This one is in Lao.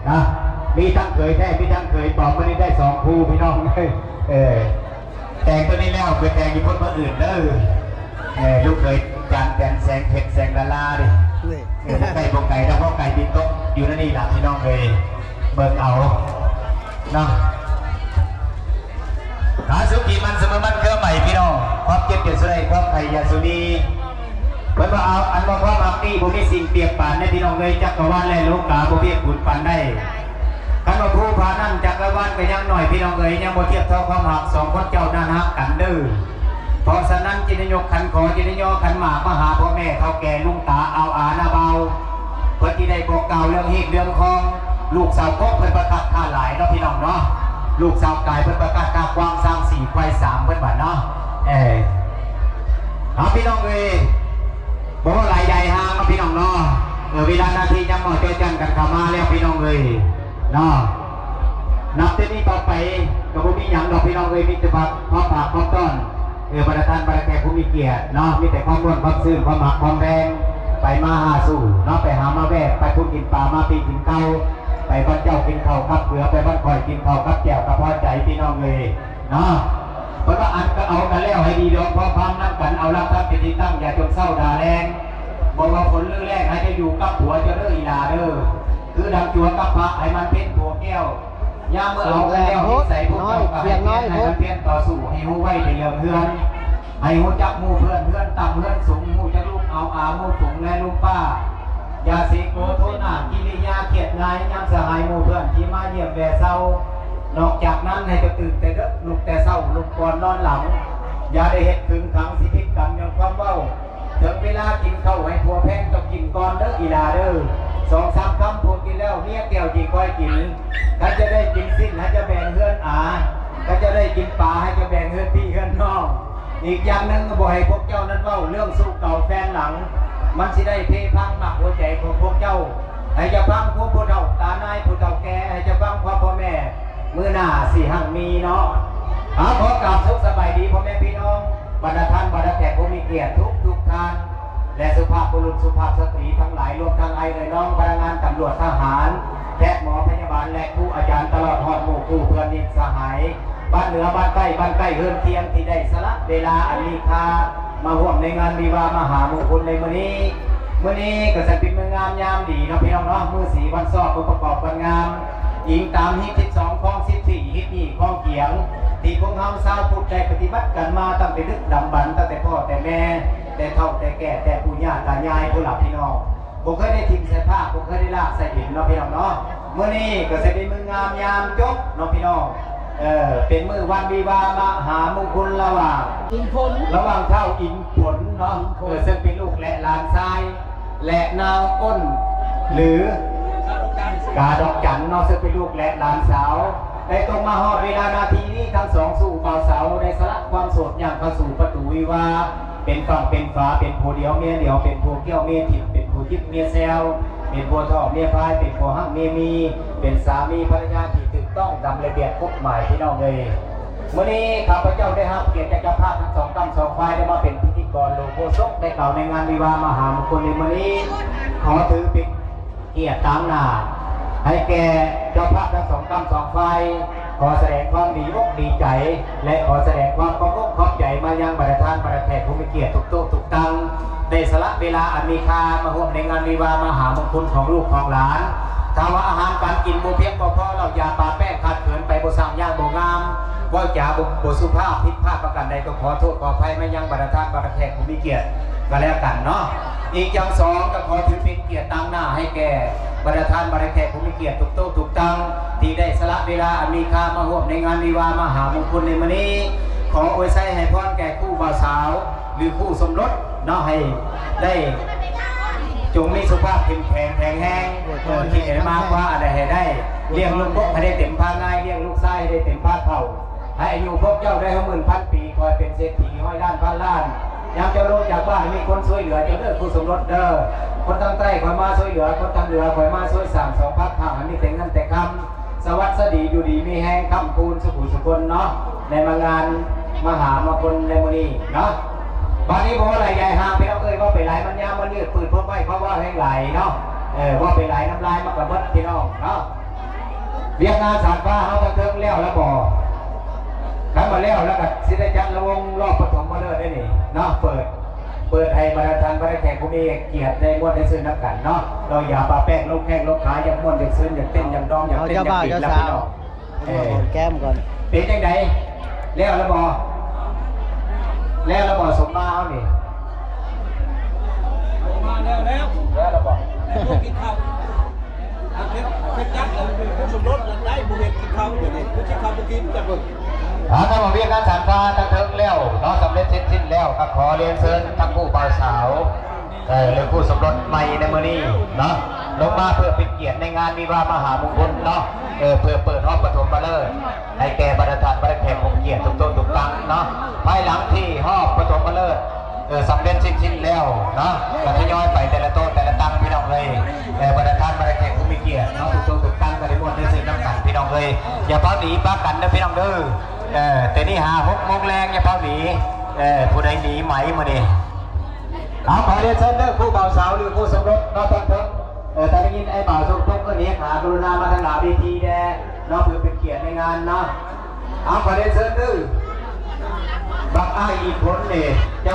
ນະ ມີທັງເຂີຍແທ້ ມີທັງເຂີຍປອມ ມື້ນີ້ໄດ້ສອງຄູ່ພີ່ນ້ອງເອີຍ. ເອີ ແຕ່ງຕົວນີ້ແລ້ວໄປແຕ່ງຢູ່ຄົນຜູ້ອື່ນເດີ. ເອີ ລູກເຂີຍຈານແກ່ນແສງເພັດແສງດາລາເດ້. ເອີ ບໍ່ໄກບໍ່ໄກດອກ ບໍ່ໄກບິນຕົກຢູ່ໃນນີ້ລະພີ່ນ້ອງເອີຍ ເບິ່ງເອົາເນາະ. ການສຸຂທີ່ໝັ້ນສະເໝີໝັ້ນເຄືອໄໝພີ່ນ້ອງ ຄວາມເຈັບຢ່າສູ່ໄດ້ ຄວາມໄຂ້ຢ່າສູ່ມີ. ເພິ່ນວ່າເອົາ ອັນວ່າຄວາມຮັກນີ້ບໍ່ມີສິ່ງປຽບປານເດ້ພີ່ນ້ອງເອີຍ ຈັກກະວານແລະໂລກາບໍ່ປຽບບຸນປານໃດ. ຄັນວ່າພູຜານັ້ນຈັກກະວານກະຍັງໜ້ອຍພີ່ນ້ອງເອີຍ ຍັງບໍ່ທຽບເທົ່າຄວາມຮັກສອງຄົນເຈົ້ານັ້ນຮັກກັນເດີ. ເພາະສະນັ້ນຈຶ່ງໄດ້ຍົກຂັນຂໍ ຈຶ່ງໄດ້ຍໍຂັນໝາກມາຫາພໍ່ແມ່ເຖົ້າແກ່ລຸງຕາອາວອານ້າບ່າວ ເພື່ອທີ່ໄດ້ບອກກ່າວເລື່ອງຮີດເລື່ອງຄອງ. ລູກສາວກົກເພິ່ນປະກາດຄ້າຫຼາຍເນາະພີ່ນ້ອງເນາະ ລູກສາວກາຍເພິ່ນປະກາດຄ້າກວ້າງຊ້າງສີ່ຄວາຍສາມເພິ່ນວ່າເນາະ. ເອີ ເອົາພີ່ນ້ອງເອີຍ ບໍ່ເວົ້າຫຼາຍຢາຍຫ່າງເນາະພີ່ນ້ອງເນາະ. ເອີ ເວລານາທີຍັງເໝາະ ເຈີກັນກັນເຂົ້າມາແລ້ວພີ່ນ້ອງເອີຍເນາະ. ນັບແຕ່ນີ້ຕໍ່ໄປກະບໍ່ມີຫຍັງດອກພີ່ນ້ອງເອີຍ ມີແຕ່ພວກພ້ອມປາກພ້ອມຕ້ອນ ເອີ ບັນດາທ່ານບັນດາແຂກຜູ້ມີກຽດເນາະ ມີແຕ່ຄວາມມ່ວນຄວາມຊື່ນ ຄວາມຮັກຄວາມແພງ ໄປມາຫາສູ່ເນາະ ໄປຫາມາແວ່ ໄປພຸ້ນກິນປາ ມາພີ້ກິນເຂົ້າ ໄປບ້ານເຈົ້າກິນເຂົ້າກັບເກືອ ໄປບ້ານຂ້ອຍກິນເຂົ້າກັບແຈ່ວ ກະພໍໃຈພີ່ນ້ອງເອີຍເນາະ. ເພິ່ນວ່າອັນກະເອົາກະແລ້ວໃຫ້ດີດອກ ພ້ອມພານນຳກັນ ເອົາຫຼັກທຳເປັນທີ່ຕັ້ງ ຢ່າຈົ່ມເຊົາດ່າແລງ ບໍ່ວ່າຝົນຫຼືແລ້ງ ໃຫ້ເຈົ້າຢູ່ກັບຜົວເຈົ້າເດີອີ່ຫຼ້າເດີ. ຄືດັ່ງຈົວກັບພະ ໃຫ້ມັນເພັນຜົວແກ້ວ ຍາມເມື່ອເອົາກັນແລ້ວນິໄສພວກເຈົ້າກະໃຫ້ປ່ຽນ ໃຫ້ມັນປ່ຽນຕໍ່ສູ້ ໃຫ້ຮູ້ໄວໃນເລື່ອງເຮືອນ ໃຫ້ຮູ້ຈັກໝູ່ເພື່ອນເຮືອນຕ່ຳເຮືອນສູງ ຮູ້ຈັກລູກເອົາອາໝູ່ຝູງແລະລູກປ້າ. ຢ່າເສໂກໂທນາ ກິລິຍາຄຽດງ່າຍຍາມສະຫາຍໝູ່ເພື່ອນທີ່ມາຢ້ຽມແວ່ເຊົາ. ນອກຈາກນັ້ນໃຫ້ເຈົ້າຕື່ນແຕ່ເດິກ ລຸກແຕ່ເຊົ້າ ລຸກກ່ອນນອນຫຼັງ. ຢ່າໄດ້ເຮັດຂຶງຂັງ ຊິຜິດກັນຍ້ອນຄວາມເວົ້າ. ເຖິງເວລາກິນເຂົ້າໃຫ້ຜົວແພງ ຕ້ອງກິນກ່ອນເດີອີ່ຫຼ້າເດີ. ສອງສາມຄຳຜົວກິນແລ້ວ ເມຍແກ້ວຈຶ່ງຄ່ອຍກິນ. ຄັນຈະໄດ້ກິນຊີ້ນ ໃຫ້ເຈົ້າແບ່ງເຮືອນອາ ຄັນຈະໄດ້ກິນປາ ໃຫ້ເຈົ້າແບ່ງເຮືອນພີ່ເຮືອນນ້ອງ. ອີກຢ່າງໜຶ່ງ ບໍ່ໃຫ້ພວກເຈົ້ານັ້ນເວົ້າເລື່ອງຊູ້ເກົ່າແຟນຫຼັງ ມັນຊິໄດ້ເພພັງໝາກຫົວໃຈຂອງພວກເຈົ້າ. ໃຫ້ເຈົ້າຟັງຄວາມຜູ້ເຖົ້າຕານາຍ ຜູ້ເຖົ້າແກ່ ໃຫ້ເຈົ້າຟັງຄວາມພໍ່ແມ່ ມື້ໜ້າຊິຮັ່ງມີເນາະ. ເອົາ ຂໍກາບສຸກສະບາຍດີພໍ່ແມ່ພີ່ນ້ອງ ບັນດາທ່ານບັນດາແຂກຜູ້ມີກຽດທຸກໆທ່ານ ແລະ ສຸພາບບຸລຸດສຸພາບສະຕີທັງຫຼາຍ ລວມທັງອ້າຍເອື້ອຍນ້ອງ ພະນັກງານຕຳຫຼວດ ທະຫານ ແພດ ໝໍ ພະຍາບານ ແລະ ຄູອາຈານ ຕະຫຼອດຮອດໝູ່ຄູ່ເພື່ອນມິດສະຫາຍ ບ້ານເໜືອບ້ານໃຕ້ ບ້ານໃກ້ເຮືອນຄຽງ ທີ່ໄດ້ສະຫຼະເວລາອັນມີຄ່າ ມາຮ່ວມໃນງານວິວາມະຫາມຸງຄຸນໃນມື້ນີ້. ມື້ນີ້ກະສັນເປັນມື້ງາມຍາມດີເນາະພີ່ນ້ອງເນາະ ມື້ສີວັນຊອກ ມື້ປະກອບວັນງາມ ອີງຕາມຮີດສິບສອງ ຄອງສິບສີ່ ຮີດຍີ່ ຄອງກຽງ ທີ່ພວກເຮົາຊາວພຸດໄດ້ປະຕິບັດກັນມາຕັ້ງແຕ່ດຶກດຳບັນ ຕັ້ງແຕ່ພໍ່ແຕ່ແມ່ ແຕ່ເຖົ້າແຕ່ແກ່ ແຕ່ປູ່ຍ່າຕາຍາຍພຸ້ນລະພີ່ນ້ອງ. ບໍ່ເຄີຍໄດ້ຖິ້ມໃສ່ພາກ ບໍ່ເຄີຍໄດ້ລາກໃສ່ດິນເນາະພີ່ນ້ອງເນາະ. ມື້ນີ້ກະຊິເປັນມື້ງາມຍາມຈົບເນາະພີ່ນ້ອງ ເອີ ເປັນມື້ວັນວິວາມະຫາມຸງຄຸນລະຫວ່າງ ອິນຜົນ ລະຫວ່າງທ້າວອິນຜົນເນາະ ເອີ ເຊິ່ງເປັນລູກແລະຫຼານຊາຍ ແລະ ນາງອ້ນ ຫຼື ກາດອກຈັນເນາະ ເຊິ່ງເປັນລູກແລະຫຼານສາວ ໄດ້ຕົກມາຮອດເວລານາທີນີ້ ທັງສອງສູ່ບ່າວສາວໄດ້ສະຫຼະຄວາມໂສດຍ່າງເຂົ້າສູ່ປະຕູວິວາ ເປັນຝັ່ງເປັນຝາ ເປັນຜົວດຽວເມຍດຽວ ເປັນຜົວແກ້ວເມຍທິບ ເປັນຜົວຈິບເມຍແຊວ ເປັນຜົວທ້ອງເມຍພາຍ ເປັນຜົວຮັກເມຍມີ ເປັນສາມີພັນລະຍາທີ່ຖືກຕ້ອງຕາມລະບຽບກົດໝາຍ ພີ່ນ້ອງເອີຍ. ມື້ນີ້ຂ້າພະເຈົ້າໄດ້ຮັບກຽດຈາກເຈົ້າພາບທັງສອງກ້ຳສອງຝ່າຍ ໄດ້ມາເປັນພິທີກອນໂລໂກສົກ ໄດ້ກ່າວໃນງານວິວາມະຫາມຸງຄຸນໃນມື້ນີ້ ຂໍຖືເປັນ ກຽດຕາງໜ້າ ໃຫ້ແກ່ເຈົ້າພາບທັງສອງກ້ຳສອງຝ່າຍ ຂໍສະແດງຄວາມດີອົກດີໃຈ ແລະ ຂໍສະແດງຄວາມຂອບອົກຂອບໃຈມາຍັງບັນດາທ່ານບັນດາແຂກຜູ້ມີກຽດທຸກໂຕະທຸກຕັ່ງ ໄດ້ສະຫຼະເວລາອັນມີຄ່າມາຮ່ວມໃນງານວິວາມະຫາມຸງຄຸນຂອງລູກຂອງຫຼານ. ຖ້າວ່າອາຫານການກິນບໍ່ພຽງພໍ ເຫຼົ້າຢາປາແປ້ງຂາດເຂີນໄປ ບໍ່ຊ່າງຢ່າງບໍ່ງາມ ເວົ້າຈາບໍ່ ບໍ່ສຸພາບ ຜິດພາດປະການໃດ ກໍຂໍໂທດຂໍອະໄພມາຍັງບັນດາທ່ານບັນດາແຂກຜູ້ມີກຽດ ກໍແລ້ວກັນເນາະ. ອີກຢ່າງສອງ ກໍຂໍຖືເປັນກຽດຕາງໜ້າໃຫ້ແກ່ບັນດາທ່ານບັນດາແຂກຜູ້ມີກຽດທຸກໂຕະທຸກຕັ່ງ ທີ່ໄດ້ສະຫຼະເວລາອັນມີຄ່າມາຮ່ວມໃນງານວິວາມະຫາມຸງຄຸນໃນມື້ນີ້. ຂໍອວຍໄຊໃຫ້ພອນແກ່ຄູ່ບ່າວສາວ ຫຼື ຄູ່ສົມລົດເນາະ ໃຫ້ໄດ້ຈົ່ງມີສຸຂະພາບເຂັ້ມແຂງແຂງແຮງ ເອີ ຄິດອັນໃດມາຄວ້າອັນໃດໃຫ້ໄດ້ ລ້ຽງລູກບົກໃຫ້ໄດ້ເຕັມພາງ່າຍ ລ້ຽງລູກຊາຍໃຫ້ໄດ້ເຕັມພາເຂົ້າ. ໃຫ້ອາຍຸພວກເຈົ້າໄດ້ຮ້ອຍໝື່ນພັນປີ ຂໍໃຫ້ເປັນເສດຖີຮ້ອຍລ້ານພັນລ້ານ. ຍາມເຈົ້າລົງຈາກບ້ານໃຫ້ມີຄົນຊ່ວຍເຫຼືອເຈົ້າເດີ ຄູ່ສົມລົດເດີ. ຄົນທາງໃຕ້ຄ່ອຍມາຊ່ວຍເຫຼືອ ຄົນທາງເໜືອຄ່ອຍມາຊ່ວຍສ້າງ ສອງພັກຂ້າງໃຫ້ມີແຕ່ເງິນແຕ່ຄຳ ສະຫວັດສະດີ ຢູ່ດີມີແຮງ ຄ້ຳຄູນສູ່ຜູ້ສູ່ຄົນເນາະ ໄດ້ມາງານມະຫາມຸງຄຸນໃນມື້ນີ້ເນາະ. ບາດນີ້ບໍ່ເວົ້າຫຼາຍຢາຍຫ່າງ ພີ່ນ້ອງເອີຍ ເວົ້າໄປຫຼາຍມັນຍາວມັນຍືດ ປືດພົບໄວ້ ເພາະເວົ້າແຮງຫຼາຍເນາະ ເອີ ເວົ້າໄປຫຼາຍນ້ຳລາຍມັນກະເບິດ ພີ່ນ້ອງເນາະ. ວຽກງານສານຟ້າເຮົາທາງເທິງແລ້ວແລ້ວບໍ່? ຄັນວ່າແລ້ວແລ້ວກໍຊິໄດ້ຈັດລະວົງລອບປະຖົມມະເລີດໄດ້ນີ້ເນາະ ເປີດ ເປີດໃຫ້ບັນດາທ່ານບັນດາແຂກຜູ້ມີກຽດໄດ້ມ່ວນໄດ້ຊື່ນນຳກັນເນາະ ເນາະ ຢາປາແປ້ງລົງແຂ້ງລົງຂາ ຢາກມ່ວນຢາກຊື່ນ ຢາກເຕັ້ນຢາກດອງ ຢາກເຕັ້ນຢາກດີດລະພີ່ນ້ອງ. ເອີ ແກ້ມກ່ອນ ເປັນຈັ່ງໃດ ແລ້ວແລ້ວບໍ່? ແລ້ວແລ້ວບໍ່ສົມມາເຮົານີ້? ສົມມາແລ້ວ ແລ້ວ ແລ້ວແລ້ວບໍ່? ກິນເຂົ້າ ເຮັດ ເຮັດຈັດເປັນຄູ່ສົມລົດໄດ້ ບໍ່ເຮັດກິນເຂົ້າ ດຽວນີ້ຜູ້ກິນເຂົ້າບໍ່ກິນ ຈັກເບິ່ງ. ຖ້າວ່າວຽກງານສານຟ້າທາງເທິງແລ້ວເນາະ ສຳເລັດເສັດສິ້ນແລ້ວ ກໍຂໍລຽນເຊີນທັງຄູ່ບ່າວສາວ ເອີ ຫຼືຄູ່ສົມລົດໃໝ່ໃນມື້ນີ້ເນາະ ລົງມາເພື່ອເປັນກຽດໃນງານວິວາມະຫາມຸງຄຸນເນາະ ເອີ ເພື່ອເປີດຮອບປະຖົມມະເລີກໃຫ້ແກ່ບັນດາທ່ານບັນດາແຂກຜູ້ມີກຽດທຸກໂຕະທຸກຕັງເນາະ. ພາຍຫຼັງທີ່ຮອບປະຖົມມະເລີກ ເອີ ສຳເລັດສິ້ນສິ້ນແລ້ວເນາະ ກໍທະຍອຍໄປແຕ່ລະໂຕະແຕ່ລະຕັງ ພີ່ນ້ອງເອີຍ. ແຕ່ບັນດາທ່ານບັນດາແຂກຜູ້ມີກຽດເນາະ ທຸກໂຕະທຸກຕັງກໍໄດ້ມ່ວນໄດ້ຊື່ນນຳກັນ ພີ່ນ້ອງເອີຍ. ຢ່າພາໜີປາກັນເດີ ພີ່ນ້ອງເດີ ເອີ ແຕ່ນີ້ຫາຫົກໂມງແລງ ຢ່າພາໜີ ເອີ ຜູ້ໃດໜີໄໝມື້ນີ້ ເອົາ ຂໍລຽນເຊີນເດີ ຄູ່ບ່າວສາວ ຫຼືຄູ່ສົມລົດເນາະ ທັງເທິງ ເອີ ຖ້າໄດ້ຍິນອ້າຍບ່າວສົມພົງເອີ້ນເຮຂາ ກະລຸນາມາທາງໜ້າເວທີແດ່ເນາະ ເພື່ອເປັນກຽດໃນງານເນາະ. ເອົາ ຂໍລຽນເຊີນເດີ ບັກອ້າຍອີກຄົນນີ້